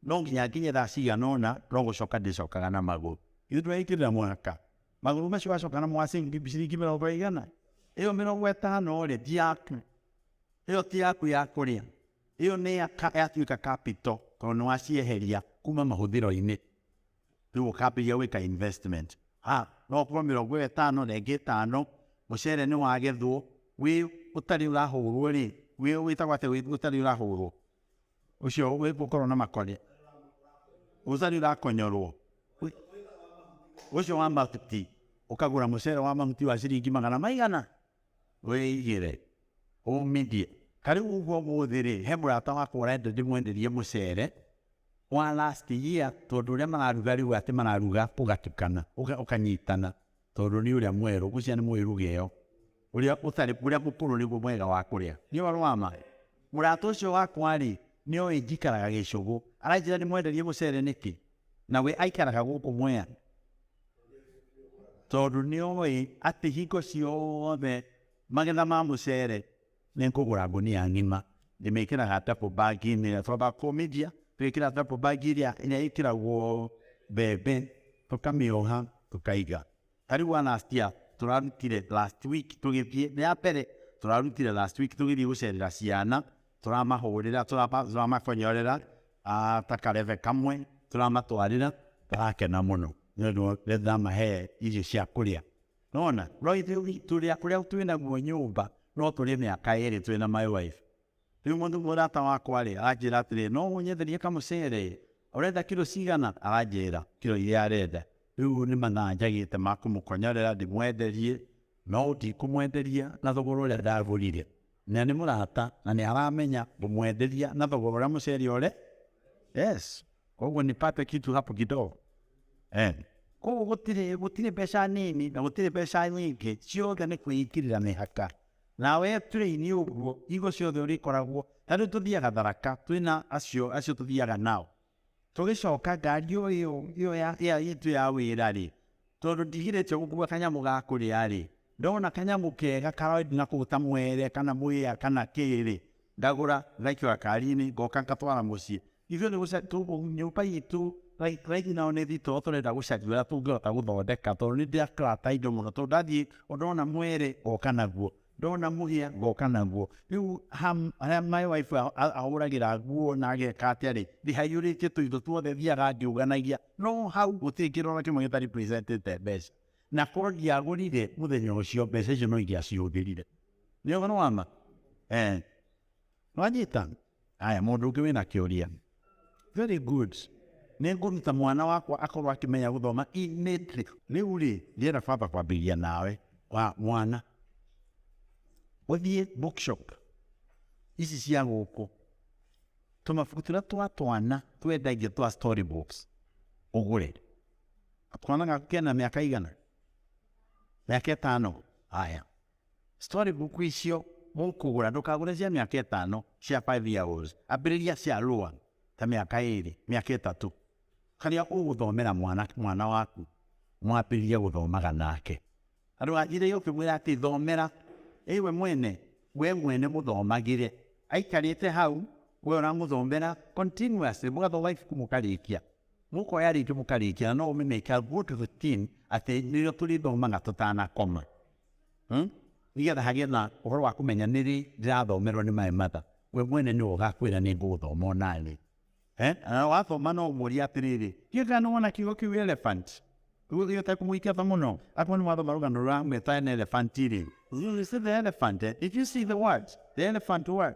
no nginya nginye thaa cigana ũna, no gũcoka ndĩcokaga na magũrũ. Githĩ ndũreĩkĩrĩra mũhaka? Magũrũ macio wacoka namo wa ciringi mĩrongo ĩigana? Ĩyo mĩrongo ĩtano rĩ, ti yaku. Ĩyo ti yaku ya kũrĩa. Ĩyo nĩ yatuĩka capital tondũ nĩ wacieheria kuma mahũthĩro-inĩ. Rĩu ũkambĩrĩria gwĩka investment. Ha, no ũkorwo mĩrongo ĩyo ĩtano na ĩngĩ ĩtano, mũcere nĩ wagethwo, wĩ ũtarĩ ũrahũrwo rĩ, wĩ wĩtagwo atĩa wĩ ũtarĩ ũrahũrwo? Ũcio ũkoragwo na makore. Ũtarĩ ũrakonyorwo. Ũcio wa mahuti, ũkagũra mũcere wa mahuti wa ciringi magana maigana? Wĩigĩre, ũmithie. Ta rĩu ũguo ũmũthĩ rĩ, he mũrata wakwa ũrenda ndĩmwenderie mũcere wa last year tondũ ũrĩa mararuga rĩu atĩ mararuga ũgatukana, ũkanyitana tondũ nĩ ũrĩa mwerũ, ngwĩciria nĩ mũĩ ruga ĩyo. Ũrĩa ũtarĩ, ũrĩa mũkũrũ nĩguo mwega wa kũrĩa. Nĩ ũhoro wa ma? Mũrata ũcio wakwa rĩ, nĩ oĩ njikaraga gĩcũgũ. Aranjĩra ndĩmwenderie mũcere nĩkĩ? Na we aikaraga gũkũ Mwea. Tondũ nĩ oĩ atĩ hingo ciothe magetha ma mũcere nĩ ngũgũra ngũnia ng'ima, ndĩmĩkĩraga double bag inĩ ĩrĩa twambaga kũmithia, tũgekĩra double bag ĩrĩa ĩkĩragwo mbembe, tũkamĩoha tũkaiga. Ta rĩu wa last year tũrarutire last week tũgĩthiĩ, nĩ ya mbere tũrarutire last week tũgĩthiĩ gũcerera ciana, tũramahũrĩra, tũramakonyorera ta karebe kamwe, tũramatwarĩra, marakena mũno nĩ ũndũ nĩ ndamahe irio cia kũrĩa. Nĩwona? No ithuĩ tũrĩa kũrĩa twĩnaguo nyũmba no tũrĩe mĩaka ĩrĩ twĩna my wife. Rĩu mũndũ mũrata wakwa rĩ, aranjĩra atĩrĩ, no ũnyenderie kamũcere? Ũrenda kiro cigana? Aranjĩra kiro iria arenda. Rĩu nĩ mathaa njagĩte ma kũmũkonyorera ndĩmwenderie, no ndikũmwenderia na thogora ũrĩa ndagũrire. Na nĩ mũrata na nĩ aramenya ngũmwenderia na thogora ũrĩa mũcere ũre. Yes. Koguo nipate kitu hapo kidogo. Eh. Koguo gũtirĩ gũtirĩ mbeca nini na gũtirĩ mbeca nyingĩ, ciothe nĩ kwĩingĩrĩra mĩhaka. Nawe train ũguo hingo ciothe ũrĩkoragwo, ta rĩu tũthiaga Tharaka twĩna acio acio tũthiaga nao. Tũgĩcoka ngari o ĩyo ĩyo ya ya itũ ya wĩra rĩ, tondũ ndigirĩtio gũkua kanyamũ ga kũrĩa rĩ, ndona kanyamũ kega karendio na kũu ta mwere kana mwĩya kana kĩ rĩ, ngagũra ngaikĩra ngari-inĩ ngoka ngatwara mũciĩ. Ithuĩ nĩ nyũmba itũ right now nĩ thitoo tũrenda gũcaria ũrĩa tũngĩhota gũthondeka tondũ nĩ ndĩrakarata indo mũno tondũ ndathiĩ ndona mwere ngoka naguo, ndona mũhĩa ngoka naguo. Rĩu harĩa my wife ahũragĩra nguo na ageka atĩa rĩ, ndĩhaiyũrĩtie tũindo tuothe thiaga ngĩũnganagia, no hau gũtirĩ kĩndũ ona kĩmwe gĩta represent ĩte mbeca. Na korwo ndiagũrire mũthenya ũcio mbeca icio no ingĩacihũthĩrire. Nĩ ũhoro wa ma? Eh. Nĩwanyita? Haya, mũndũ ũngĩ wĩna kĩũria. Very good. Nĩ ngũruta mwana wakwa akorwo akĩmenya gũthoma innately. Rĩu rĩ, ndĩrenda kwamba kwambĩrĩria nawe wa mwana. Ũthiĩ bookshop ici cia gũkũ, tũmabuku tũrĩa twa twana twendagio twa story books ũgũre. Twana gaku kena mĩaka igana? Mĩaka ĩtano? Haya. Story book icio mũkũgũra, ndũkagũre cia mĩaka ĩtano cia 5 year olds, ambĩrĩria cia lower ta mĩaka ĩrĩ, mĩaka ĩtatũ, harĩa ũgũthomera mwana mwana waku, mwambĩrĩrie gũthomaga nake. Na ndũgatinde ũkĩmwĩra atĩ thomera, ĩ we mwene, we mwene mũthomagĩre, aikarĩte hau, we ũramũthomera continuously, mũgathoma ibuku mũkarĩkia, mũkoya rĩngĩ mũkarĩkia, na no ũmĩ a good routine atĩ nĩrĩo tũrĩthomaga tũtanakoma. Nĩgetha hagĩe na ũhoro wa kũmenya nĩrĩ ndĩrathomerwo nĩ my mother. We mwene nĩwe ũgakwĩra nĩ ngũgũthoma onaniĩ. Eh? Na wathoma no ũmũrie atĩrĩrĩ, ndiũĩ kana nĩwona kiugo kĩu elephant? Ũgũthiĩ ũtekũmũingata mũno. Akorwo nĩ wathoma rũgano rũramwĩta an elephant rĩ, you see the elephant, eh? Did you see the word? The elephant word?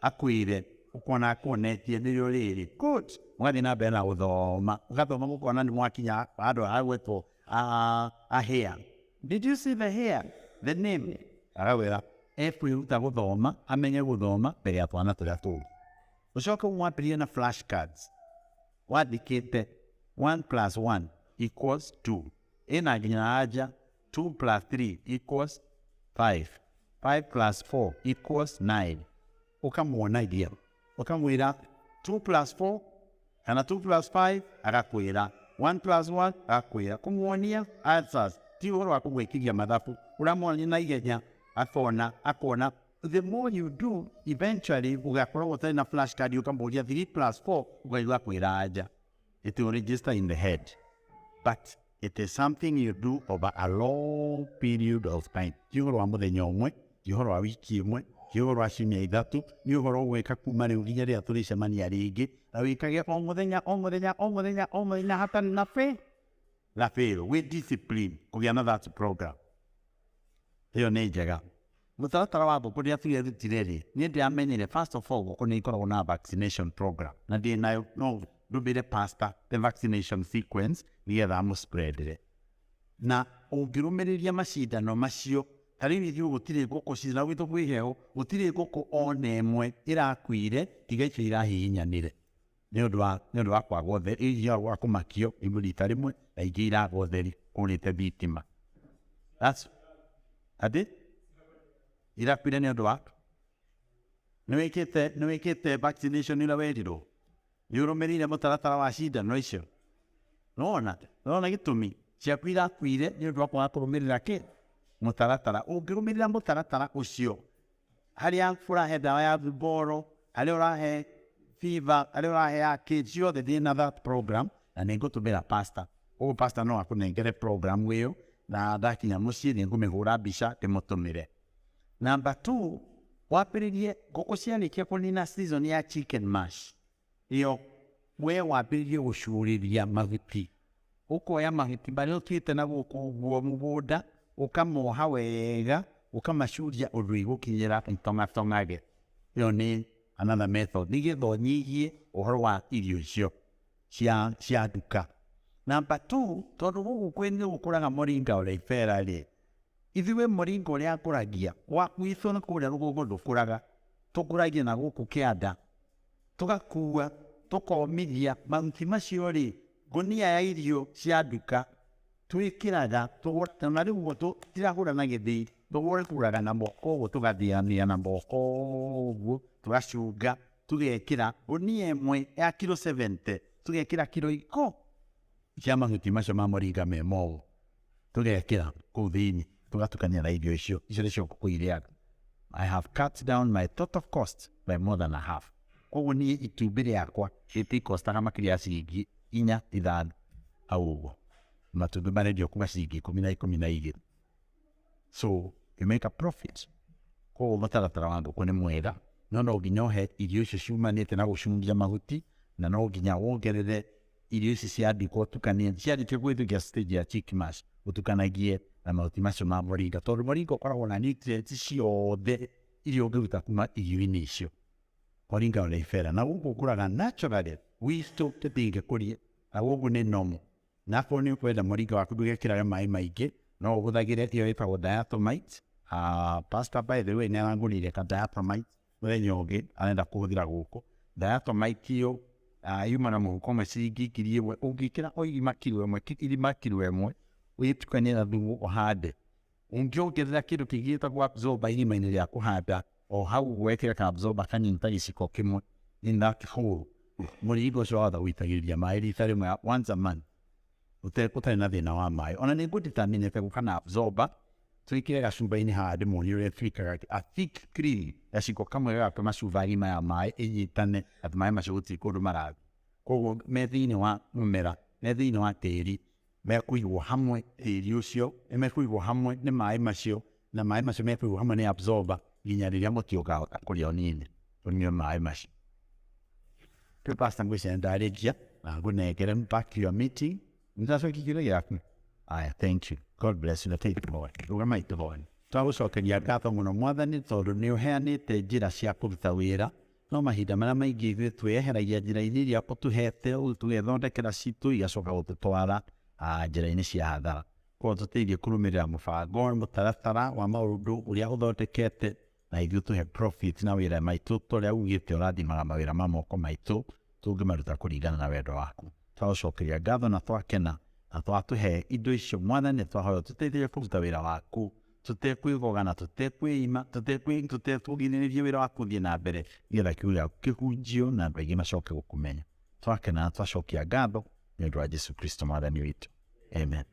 Akwĩre, ũkona akuonetie nĩrĩo rĩrĩ. Good. Mũgathiĩ na mbere na gũthoma. Mũgathoma mũkona nĩ mwakinya handũ hagwĩtwo a hare. Did you see the hare? The name? Agagwĩra ekwĩruta gũthoma, amenye gũthoma mbere ya twana tũrĩa tũngĩ. Ũcoke ũmwambĩrĩrie na flash cards wandĩkĩte 1 plus 1 equals 2, ĩna nginya anja 2 plus 3 equals 5, 5 plus 4 equals 9. Ũkamwonagia, ũkamwĩra 2 plus 4 kana 2 plus 5, agakwĩra 1 plus 1, agakwĩra. Kũmuonia answers, ti ũhoro wa kũmwĩkithia mathabu, ũramuonia na ihenya, akona akona. The more you do, eventually ũgakorwo ũtarĩ na flash card, ũkamũria 3 plus 4, ũkaigua kwĩra anja. It will register in the head, but it is something you do over a long period of time. Ti ũhoro wa mũthenya ũmwe, ti ũhoro wa wiki ĩmwe, ti ũhoro wa ciumia 3, nĩ ũhoro ũgwĩka kuma rĩu nginya rĩrĩa tũrĩcemania rĩngĩ, na wĩkage o mũthenya o mũthenya o mũthenya o mũthenya hatarĩ na fail na fail, wĩ discipline kũgĩa na that program. Ĩyo nĩ njega. Mũtaratara wa ngũkũ rĩrĩa tũrerutire rĩ, niĩ ndĩramenyire first of all ngũkũ nĩ ikoragwo na vaccination program, na ndĩ nayo, no ndũmĩre pastor the vaccination sequence nĩgetha amũspreadere. Na ũngĩrũmĩrĩria macindano macio, ta rĩu ithuĩ gũtirĩ ngũkũ cina gwitũ kwĩ heho, gũtirĩ ngũkũ ona ĩmwe ĩrakuire tiga icio irahihinyanire nĩ ũndũ wa kwaga ũtheri, iria wa kũmakio rita rĩmwe, na ingĩ iraga ũtheri kũrĩte thitima. That's atĩ irakuire nĩ ũndũ wa nĩ wĩkĩte vaccination ĩrĩa werirwo, nĩ ũrũmĩrĩire mũtaratara wa cindano icio. Nona gĩtũmi ciaku irakuire nĩ ũndũ wa kwaga kũrũmĩrĩra kĩ mũtaratara. Ũngĩrũmĩrĩra mũtaratara ũcio, harĩa ũrahe ndawa ya thuboro, harĩa ũrahe fever, harĩa ũrahe ya kĩ ciothe, ndĩna that program na nĩ ngũtũmĩra pastor. Koguo pastor no akũnengere program ĩyo, na ndakinya mũciĩ nĩ ngũmĩhũra mbica ndĩmũtũmĩre. Number 2, wambĩrĩrie ngũkũ ciarĩkia kũnina season ya chicken mash, ĩyo we wambĩrĩrie gũcurĩria mahuti. Ũkoya mahuti marĩa ũtuĩte na gũkũ ũguo mũgũnda, ũkamoha wega, ũkamacuria ũndũ igũkinyĩra itong'atong'age. Ĩyo nĩ another method nĩgetha ũnyihie ũhoro wa irio icio cia nduka. Number 2, tondũ gũkũ kwĩ nĩ gũkũraga moringa oleifera rĩ, ithuĩ moringa ũrĩa ngũragia wa gwitũ na kũrĩa rũgongo ndũkũraga, tũkũragia na gũkũ kĩanda, tũgakua, tũkomithia mahuti macio rĩ, ngũnia ya irio cia nduka twĩkĩraga, na rĩu ũguo tũtirahũra na gĩthĩi, tũhũragũraga na moko ũguo, tũgathĩania na moko ũguo, tũgacunga, tũgekĩra ngũnia ĩmwe ya kiro 70, tũgekĩra kiro 10 cia mahuti macio ma moringa me momũ, tũgekĩra kũu thĩinĩ, tũgatukania na irio icio. Icio nĩcio ngũkũ irĩaga. I have cut down my total cost by more than a half. Koguo niĩ itumbĩ rĩakwa rĩtikostaga makĩria ya ciringi 4, 5 hau ũguo. Matumbĩ marendio kuma ciringi 10 na 12. So you make a profit. Koguo mũtaratara wa ngũkũ nĩ mwega, no nginya ũhe irio icio ciumanĩte na gũcungia mahuti, na no nginya wongerere irio ici cia nduka, ũtukanie ciarĩkia kũhĩtũkia stage ya chick mash, ũtukanagie na mahuti macio ma moringa, tondũ moringa ũkoragwo na nutrients ciothe iria ũngĩruta kuma irio-inĩ icio. Moringa oleifera na gũkũ ũkũraga naturally, gwitũ tũtingĩkũria, na gũkũ nĩ normal. Na akorwo nĩ ũkwenda moringa waku ndũgekĩrage maĩ maingĩ, no ũhũthagĩre ĩyo ĩtagwo diatomite. Pastor, by the way, nĩ arangũrĩire ka diatomite mũthenya ũngĩ, arenda kũhũthĩra gũkũ. Diatomite ĩyo yumaga mũhuko ũmwe ciringi 1000. Ũngĩkĩra o irima kiro ĩmwe, irima kiro ĩmwe, ũgĩtukanie na thumu ũhande, ũngĩongerera kĩndũ kĩngĩ gĩtagwo absorber irima-inĩ rĩa kũhanda, o hau wekĩra ka absorber kanini ta gĩciko kĩmwe in that hole, mũringo ũcio wahota gũitagĩrĩria maĩ rita rĩmwe, once a month, ũtarĩ na thĩna wa maĩ. Ona nĩ ngũdeterminĩte gũka na absorber, twĩkĩre gacuba-inĩ haha ndĩmuonie ũrĩa twĩkaga, a thick cream, gaciko kamwe gagakua macuba ng'ima ya maĩ ĩnyitane, atĩ maĩ macio gũtirĩ kũndũ marathiĩ. Koguo me thĩinĩ wa mũmera, me thĩinĩ wa tĩri, mekũigwo hamwe tĩri ũcio, nĩ mekũigwo hamwe nĩ maĩ macio, na maĩ macio mekũigwo hamwe nĩ absorber nginya rĩrĩa mũtĩ ũkahota kũrĩa ũnini ũnyue maĩ macio. Rĩu pastor, ngwĩciria ndarĩkia na ngũnengere back to your meeting. Nĩndacokia kĩũria gĩaku? Aya, thank you. God bless you. Reke tũhoe. Rũgamai tũhoe. Twagũcokeria ngatho mũno Mwathani, tondũ nĩ ũheanĩte njĩra cia kũruta wĩra, no mahinda marĩa maingĩ ithuĩ twĩyeheragia njĩra-inĩ iria ũtũhete, tũgethondekera citũ, igacoka gũtũtwara njĩra-inĩ cia hathara. Koguo tũteithie kũrũmĩrĩra mũbango mũtaratara wa maũndũ ũrĩa ũthondekete, na ithuĩ tũhe profit na wĩra maitũ ta ũrĩa ugĩte ũrathimaga mawĩra ma moko maitũ tũngĩmaruta kũringana na wendo waku. Twagũcokeria ngatho na twakena na twatũhe indo icio Mwathani, twahoya tũteithie kũruta wĩra waku tũtekwĩgoga na tũtekwĩima, tũtekũgirĩrĩria wĩra waku ũthiĩ na mbere, nĩgetha kiugo gĩaku kĩhunjio na andũ aingĩ macoke gũkũmenya. Twakena na twacokia ngatho nĩ ũndũ wa Jesu Kristo Mwathani witũ. Amen.